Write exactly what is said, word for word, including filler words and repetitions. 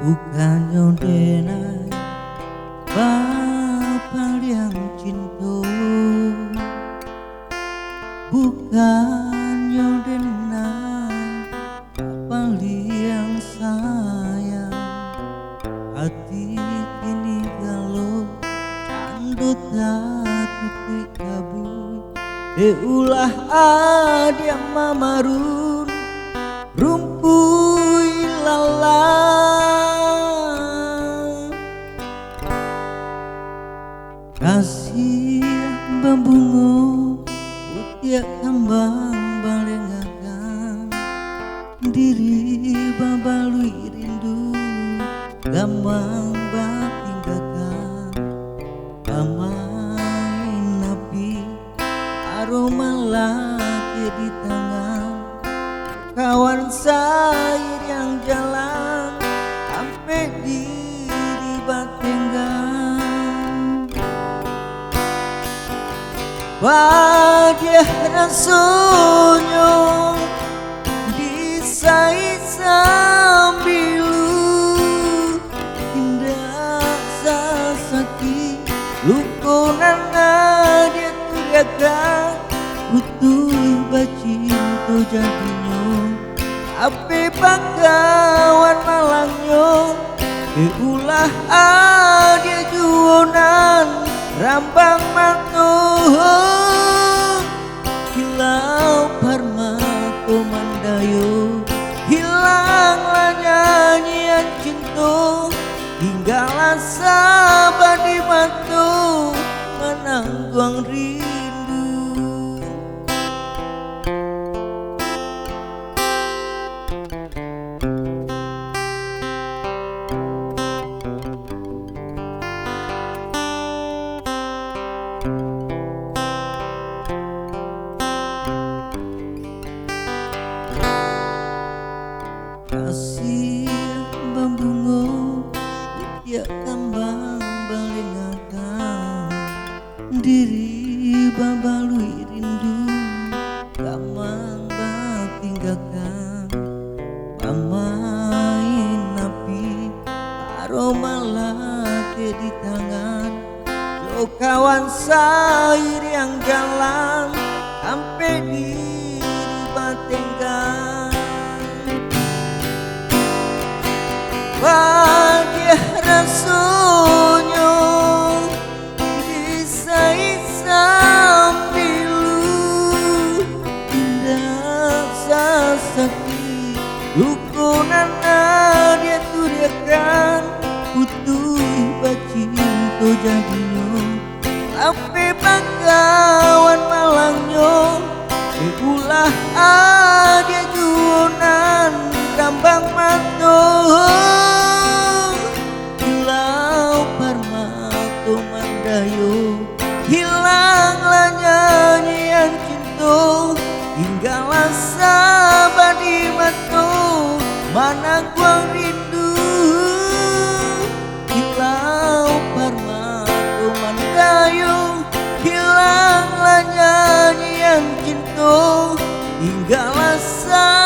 Bukannyo denai bapaliang cinto, bukannyo denai bapaliang sayang. Ati kini galo cando tatutuik kabui, dek ulah adiak mamarun rumpuik lalang. Kasiah babungo, putiak kambang balengakan, diri babaluik rindu, gamang batinggakan. Bamain api, aroma lakek di tangan, kawan sairiang jalan, ampek diri batenggang. Padiah rasonyo, disai sambilu, indak sasakik luko nan adiak turiakan. Putuih bacinto jadinyo, ape pakawan malangnyo, dek ulah adiak juo nan rambang mato. Kilau parmato mandayo, hilanglah nyanyian cinto, tinggalah sabadi mato manangguang rindu. Kasiah babungo, putiak kambang balengakan, diri babaluik rindu, gamang batinggakan. Bamain api, aroma lakek di tangan, jo kawan sairiang jalan, ampek diri batenggang. Padiah rasonyo, disai sambilu, indak sasakik luko nan adiak turiakan. Putuih bacinto jadinyo, ape pakawan malangnyo, dek ulah adiak juo nan rambang mato. Kilau parmato mandayo, hilanglah nyanyian cinto, tinggalah sabadi mato manangguang rindu. Kilau parmato mandayo, hilanglah nyanyian cinto, tinggalah sa-